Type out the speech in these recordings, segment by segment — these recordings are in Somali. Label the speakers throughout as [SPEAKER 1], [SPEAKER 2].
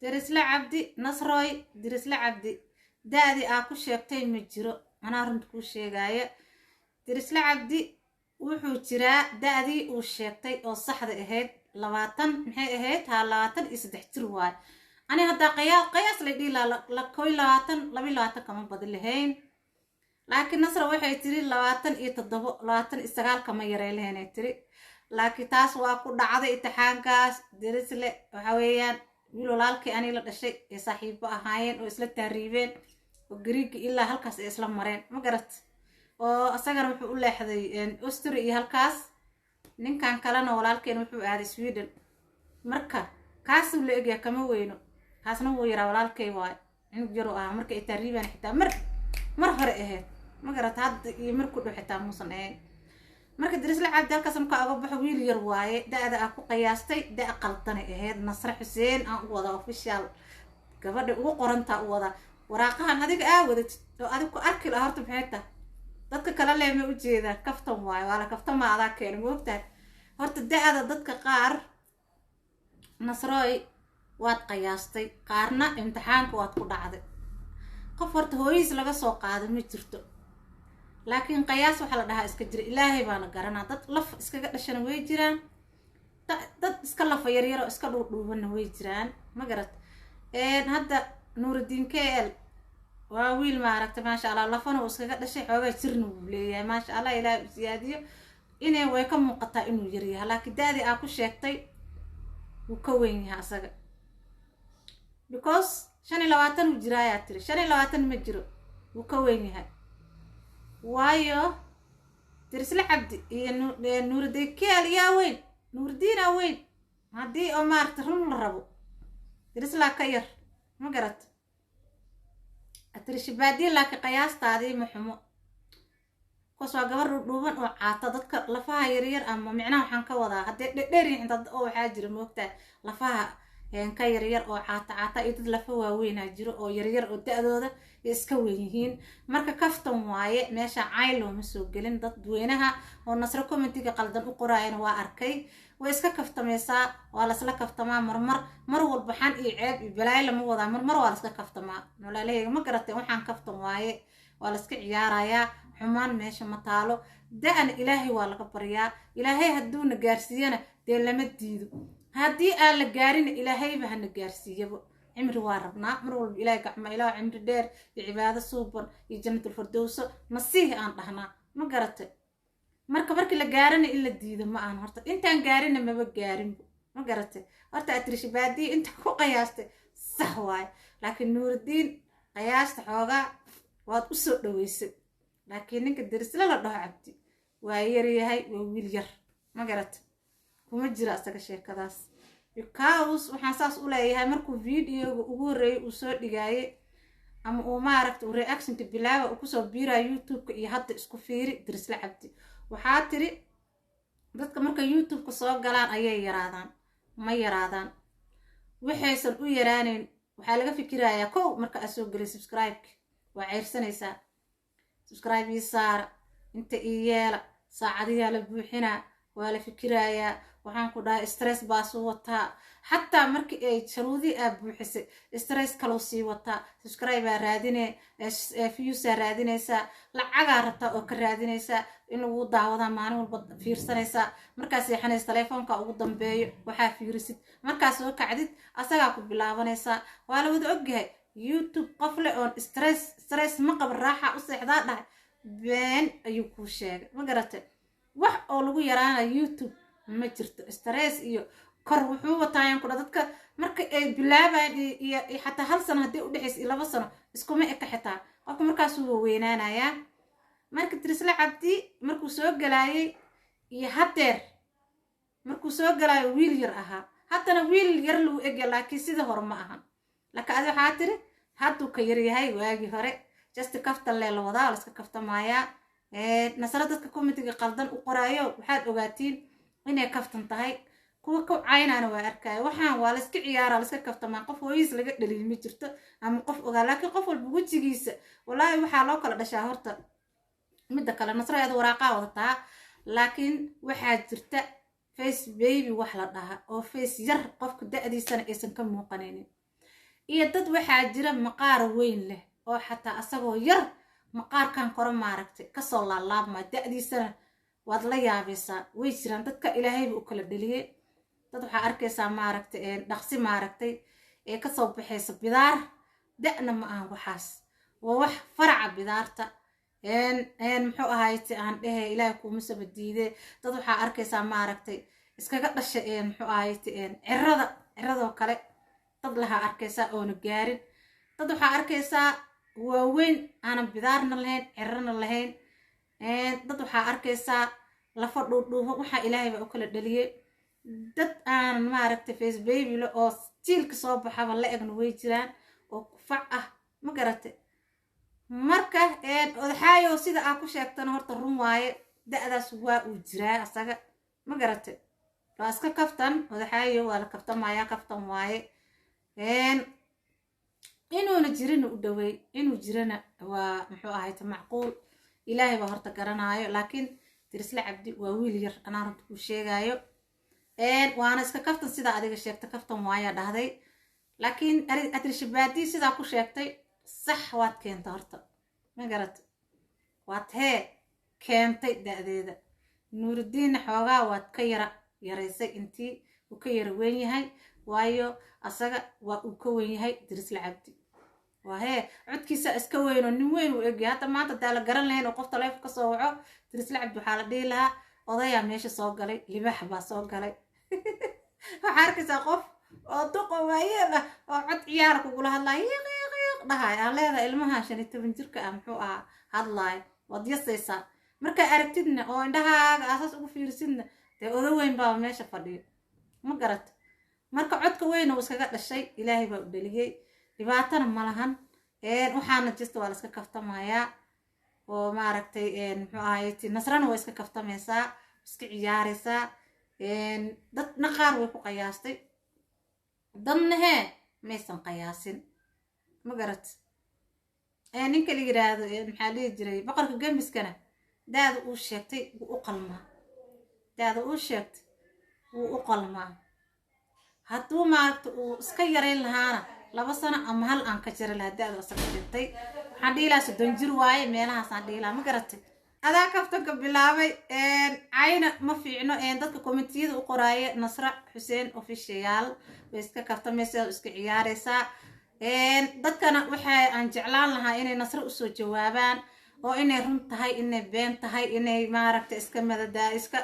[SPEAKER 1] Dirisle Cabdi, Nasroy, Dirisle Cabdi da-dii aa ku sheegtay ma jiro. Anaa runta kuu sheegaya, Dirisle Cabdi wuxuu jiraa da-dii uu sheegtay oo saxda ahayd, 20, maxay ahayd? Haa, 23 jir waayo. Ani haddaa qiyaas lay dhihi lahaa, 21, 22 kama badin lahayn, laakiin Nasra waxay tiri 27, 29 kama yarey lahaynay tiri. Laakiin taas waa ku dhacday imtixaankaas. Dirisle waxa weeyaan wiil walaalkii anii la dhashay ee saaxiibo ahaayeen oo isla taariibeen oo Gariiga ilaa halkaas ay isla mareen, ma garat? Oo isagana wuxuu u leexday Austria iyo halkaas. Ninkan kalena walaalkeen wuxuu aaday Sweden. Marka kaasuu la egyaa, kama weyno, kaasna wuu yaraa. Walaalkay waayo, cunug yaruu ahaa marka ay taariibaan, xitaa mar hore ahayd, ma garata? Hadda iyo mar ku dhow xitaa muusan ahayn. Marka Dirisle Cabdi halkaas markaa oga baxo, wiil yar waaye. Da-da aa ku qiyaastay da qaldanay ahayd. Nasre Xuseen aan u wadaa, official gabadha ugu qorantaa u wadaa. Waraaqahan adiga aa wadatid oo adig ku arki laha horta maxay tahay? Dadka kale lee ma ujeedaan? Kaftan waayo, waa la kaftama, adaa keena, ma ogtahay? Horta da-da dadka qaar, Nasrooy, waad qiyaastay, qaarna imtixaanka waad ku dhacday. Qof horta hooyihiis laga soo qaado ma jirto, laakiin qiyaas waxaa la dhahaa iska jira. Ilaahay baana garanaa. Dad laf iskaga dhashana way jiraan, dad iska lafa yaryar oo iska dhuudhuubanna way jiraan, ma garat? Hadda Nuurudiin KL waa wiil, maaragtay, maasha Allah, lafana uu iskaga dhashay, xoogaa jirna wuu leeyahay, maasha Allah, Ilaahay u siyaadiyo. Inay way ka muuqataa inuu yaryahay, laakiin da-dii aa ku sheegtay wuu ka weyn yahay asaga, because 25 uu jiraayaa tiri. 25 ma jiro, wuu ka weyn yahay. Waayo Dirisle Cabdi iyo Nuurudiin KL yaa weyn? Nuurudiinaa weyn. Haddii oo maaragta run la rabo, Dirislaa ka yar, ma garat? Atirishibaadiin, laakiin qiyaastaadii ma xumo. Kuwaas waa gabar dhuudhuuban oo caata. Dadka lafaha yaryar ama micnaha waxaan ka wadaa haddee dhedheer yihiin, dad oo waxaa jira, moogtaa, lafaha ka yaryar oo caata caata, iyo dad lafa waaweynaa jiro oo yaryar oo da-dooda iska weyn yihiin. Marka kaftan waaye, meesha cay looma soo gelin. Dadweynaha oo Nasro commentiga qaldan u qoraayana waa arkay. Way iska kaftamaysaa, waa lasla kaftamaa marmar. Mar walba xan iyo ceeb iyo balaayo lama wadaa, marmar waa laska kaftamaa, walaalahayga, ma garateen? Waxaan kaftan waaye, waa laska ciyaarayaa, xumaan meesha ma taalo. Da-ana Ilaahay waa laga baryaa. Ilaahay hadduuna gaarsiiyana dee lama diido, haddii aan la gaarina Ilaahayba hana gaarsiiyaba. Cimri waa rabnaa mar walba. Ilahay gacma, Ilaah cimri dheer iyo cibaado suuban iyo Janatulfardowso nasiih aan dhahnaa, ma garatay? Marka markii la gaarana in la diido ma ahan. Horta intaan gaarina maba gaarinbo, ma garatay? Horta atrishabaadiya inta ku qiyaastay sax waaye, laakiin Nuurudiin qiyaasta xoogaa waad u soo dhaweysay. Laakiin ninka Derisle la dhaho Cabdi waa yaryahay, waa wiil yar, ma garatay? Kuma jira asaga sheekadaas, because waxaan saas u leeyahay, markuu videoga ugu horreeyay uu soo dhigaaye ama uu, maaragta, uu reactionka bilaaba, uu kusoo biiraya YouTube-ka iyo hadda isku fiiri. Dirisle Cabdi waxaa tiri dadka markay YouTube-ka soo galaan ayay yaraadaan. Ma yaraadaan. Waxaysan u yaraaneyn, waxaa laga fikirayaa kow marka aad soo gelay subscribe-ka waa ceyrsanaysaa, subscribe ii saara, inta ii yeela, saacadiyaa la buuxinaa, waa la fikirayaa. Waxaan ku dhahay stress baa suu wataa. Xataa markii ay sharuudii aa buuxisay, stress kaloo sii wataa. Subscribe aa raadine, viewsaa raadinaysaa, lacagaa rabtaa oo ka raadinaysaa in lagu daawadaa, maalin walba fiirsanaysaa. Markaa seexanaysa telefoonka ugu dambeeyo waxaa fiirisid, markaa soo kacdid asagaa ku bilaabanaysaa. Waa la wada ogyahay, YouTube qof leh oon stress ma qaba, raaxa u seexdaa dhahay, been ayuu kuu sheegay, ma garatay? Wax oo lagu yaraanayo YouTube ma jirto. Stress iyo kor wuxuu wataayaan kudha. Dadka marka ay bilaabayaan iyo xataa hal sano haddii udhexaysa iyo 2 sano iskuma eka. Xitaa qofka markaasuu waweynaanayaa. Marka Dirisle Cabdi markuu soo galaayay iyo haddeer, markuu soo galaayo wiil yar ahaa, haddana wiil yar lagu egya, laakiin sida hore ma ahan. Laakiin adi waxaa tiri hadduu ka yaryahay waagii hore. Just kaftan lee la wadaa, la iska kaftamayaa. Nasaro dadka commentiga qaldan u qoraayo, waxaad ogaatiin inay kaftan tahay. Kuwa ku caynaana waa arkaya. Waxaan waa layska ciyaaraa, layska kaftamaa. Qof hooyiis laga dhaliy ma jirto ama qof ogaa, laakiin qof walba wejigiisa wallaahi waxaa loo kala dhashaa. Horta midda kale, Nasro, aad waraaqaa wadataa, laakiin waxaa jirta face baby wax la dhaha oo face yar, qofka da-diisana aysan ka muuqanaynin. Iyo dad waxaa jira maqaar weyn leh oo xataa asagoo yar maqaarkan koro maaragtay kasoo laalaabmaa, da-diisana waad la yaabaysaa. Way jiraan dadka ilaahayba u kala dheliyey. Dad waxaa arkaysaa maaragtay dhaqsi maaragtay ee kasoo baxaysa bidaar, da-na ma ahan waxaas, waa wax faraca bidaarta. Muxuu ahayte aan dhehe, ilaahay kuuma saba diide. Dad waxaa arkaysaa maaragtay iskaga dhasha, muxuu ahayte, cirada, ciradoo kale dad lahaa arkaysaa oona gaarin. Dad waxaa arkaysaa waaweyn aanan bidaarna lahayn, cirana lahayn. Dad waxaa arkaysaa lafa dhuudhuuban, waxaa ilaahay baa u kala dhaliyey. Dad aanan maaragtay face baby le oo jiilka soo baxaba la egna way jiraan oo kufac ah, ma garatay? Marka odaxaayo sida aa ku sheegtana horta run waaye, da-daas waa uu jiraa asaga, ma garatay? Waa iska kaftan odaxaayo, waa la kaftamayaa, kaftan waaye. Inuuna jirina u dhawey, inuu jirana waa muxuu ahayta macquul, ilaahay baa horta garanaayo. Laakiin Dirisle Cabdi waa wiil yar, anaa runta kuu sheegaayo. Waana iska kaftan sidaa adiga sheegtay, kaftan waayaa dhahday. Laakiin atrishabaadii sidaa ku sheegtay sax waad keenta horta, ma garat? Waad hee keentay da-deeda. Nuurudiinna xoogaa waad ka yara yaraysay intii uu ka yara weyn yahay, waayo asaga waa uu ka weyn yahay Dirisle Cabdi. Waa hee codkiisa iska weyn oo nin weyn uu egyahay. Hadda maanta hadaa la garan lahayn oo qof taleefon kasoo waco Dirisle Cabdi, waxaa la dhihi lahaa odayaa meesha soo galay, libaax baa soo galay. Waxaa arkaysaa qof oo duqo waayeel ah oo cod ciyaara kugula hadlaayo, yiiq yiiq yiiq dhahay, aan leedahay ilmaha 15 jirka ah muxuu ahaa hadlaayo, waad yasaysaa. Markaa aragtidna oo indhahaaga aasaas ugu fiirisidna, dee odo weyn baaba meesha fadhiyo, ma garat? Marka codka weyn uu iskaga dhashay, ilaahay baa u dheliyey, dhibaatana ma lahan. Waxaana jirta waa la iska kaftamayaa oo maaragtay muxuu ahayt, Nasrana waa iska kaftamaysaa, iska ciyaaraysaa. Dadna qaar way ku qiyaastay, dadna hee maysan qiyaasin, ma garat? Ninka la yiraahdo maxaa dhihi jiray, Boqorka Gembiskana daada uu sheegtay wuu u qalmaa, daada uu sheegtay wuu u qalmaa. Hadduu maaragta uu iska yarayn lahaana 2 sano ama hal aan ka jari lahaa da-da asaga sheegtay, waxaan dhihi lahaa 30 jir waaye meelahaasaan dhihi lahaa, ma garatay? Adaa kaftanka bilaabay, cayna ma fiicno. Dadka commentiyada u qoraaye Nasra Xuseen Official way iska kaftamaysaa, iska ciyaaraysaa. Dadkana waxa aan jeclaan lahaa inay Nasre usoo jawaabaan oo inay run tahay, inay been tahay, inay maaragta iska madadaa, iska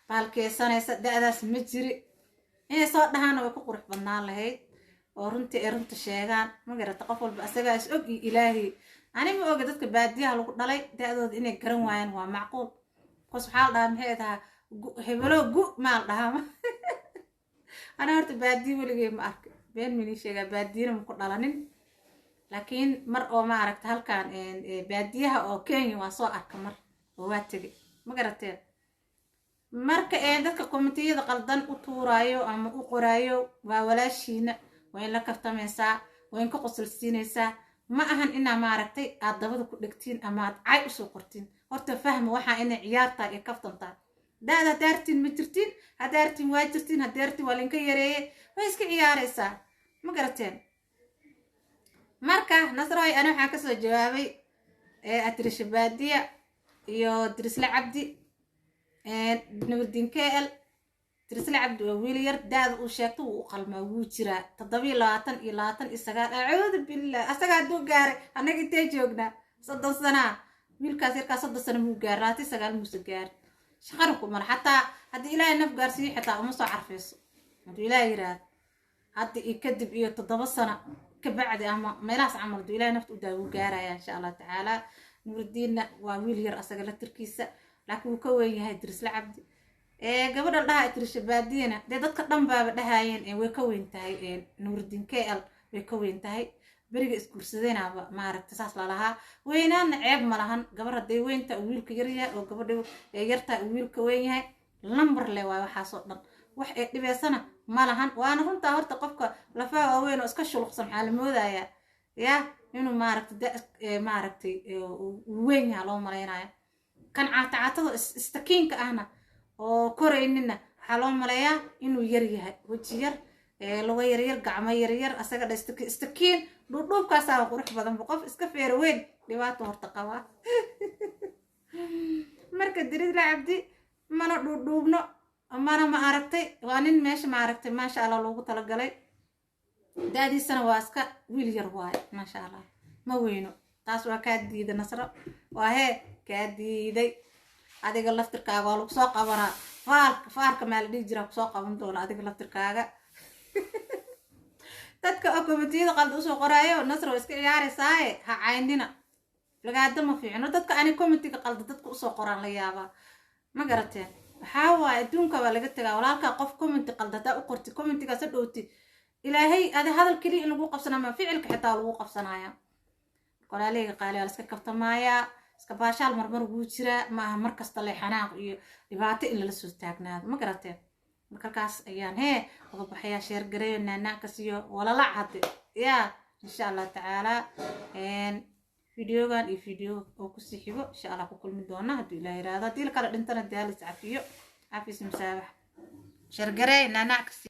[SPEAKER 1] baalkeysanaysa, da-daas ma jiri inay soo dhahaana way ku qurux badnaan lahayd oo runtii ay runta sheegaan, ma garata? Qof walba asagaa is og iyo ilaahi. Ani ma oga dadka baadiyaha lagu dhalay da-dooda inay garan waayaan, waa macquul. Bcause waxaa la dhahaa, maxay tahaa, hebelo gu maa la dhahaa. Ana horta baadiye weligey ma arka, been mini sheegaa, baadiyana ma ku dhalanin. Laakiin mar oo maaragta halkan baadiyaha oo Kenya waa soo arka mar oo waa tegay, ma garateen? Marka dadka commentiyada qaldan u tuuraayo ama u qoraayo, waa walaashiina, waa in la kaftamaysaa, waa in ka qosolsiinaysaa. Ma ahan inaa maaragtay aad dabada ku dhegtiin ama aad cay usoo qortiin. Horta fahma waxaa inay ciyaartahay iyo kaftan tahay. Da-da haddaa artiin ma jirtiin, haddaa artiin waa jirtiin, haddaa artiin waa linka yareeye, way iska ciyaaraysaa, ma garateen? Marka Nasroy, ani waxaan kasoo jawaabay Atrisha Baadiya iyo Dirisle Cabdi, Nuurdiin KL. Dirisle Cabdi waa wiil yar, da-da uu sheegto wuu u qalmaa, wuu jiraa 27 iyo 29. Acuudu billah, asaga hadduu gaaray annaga intee joognaa? 30 sanaa wiilkaas yarkaa, 30 sana muu gaaray, 29 muuse gaaray. Shaqana ku mala, xataa haddii ilaahay naf gaarsiiyo xitaa uma soo carfayso. Hadduu ilaahay yiraahdo hadda iyo kadib iyo 7 sano kabacdi ama meelahaas camal, hadduu ilaahay nafta u daa, wuu gaaraya insha Allah tacaala. Nuurdiinna waa wiil yar asaga la tirkiisa, laakiin wuu ka weyn yahay Dirisle Cabdi. Gabadha dhaha Tirisha Baadiyana, dee dadka dhan baaba dhahaayeen way ka weyn tahay Nuurdiin KL, way ka weyn tahay. Beriga isguursadeenaaba maaragta saas lalahaa. Weynaanna ceeb ma lahan. Gabar hadday weynta uu wiilka yaryahay oo gabadha yartaa uu wiilka weyn yahay, lambar le waay, waxaasoo dhan wax ee dhibeysana ma lahan. Waana runtaa horta qofka lafaha waaweyn oo iska shuluqsan waxaa la moodayaa ya inuu maaragta da maaragtay uu weyn yaha loo malaynaya. Kan caatacaatada istakiinka ahna oo koraynina waxaa loo maleeyaa inuu yar yahay, weji yar Lugo yaryar, gacmo yaryar, asaga dha istakiin dhuudhuubkaasaa qurux badan. Qof iska feero weyn dhibaato horta qabaa. Marka Diridla Cabdi mana dhuudhuubno, mana, ma aragtay, waa nin meesha, ma aragtay, maasha Allah, loogu talagalay. Da-diisana waa iska wiil yar waaye, maasha Allah, ma weyno. Taas waa kaa diiday, Nasro, waa hee kaa diiday. Adiga laftirkaaga waa lagu soo qabanaa. Faarka, faarka maa la dhihi jiraa, kusoo qaban doona adiga laftirkaaga. Dadka oo commentiyada qalda usoo qoraayo, Nasro waa iska ciyaareysaaye, ha caynina, lagaada ma fiicno. Dadka ani commentiga qalda dadka usoo qoraan la yaabaa, ma garateen? Waxaa waaye adduunka waa laga tegaa, walaalkaa. Qof commenti qalda haddaa u qorti, commentigaas ha dhowti, Ilaahay adi hadal keliya in lagu qabsanaa ma ficilka xitaa lagu qabsanaya. Walaaleyga qaali, waa la iska kabtamaayaa, iska baashaal marmar wuu jiraa. Ma aha mar kasta le xanaaq iyo dhibaato in lala soo taagnaado, ma garateen? Marka halkaas ayaan hee uga baxayaa. Share gareeyo, naanaac ka siiyo walalac hadde ya. Insha Allah tacaala videogan iyo video oo kusii xigo insha Allah ku kulmi doona, hadduu Ilaah yiraahdo. Haddii la kala dhintana dee halis cafiyo, cafis, musaabax. Share gareey, naanaac ka siiyo.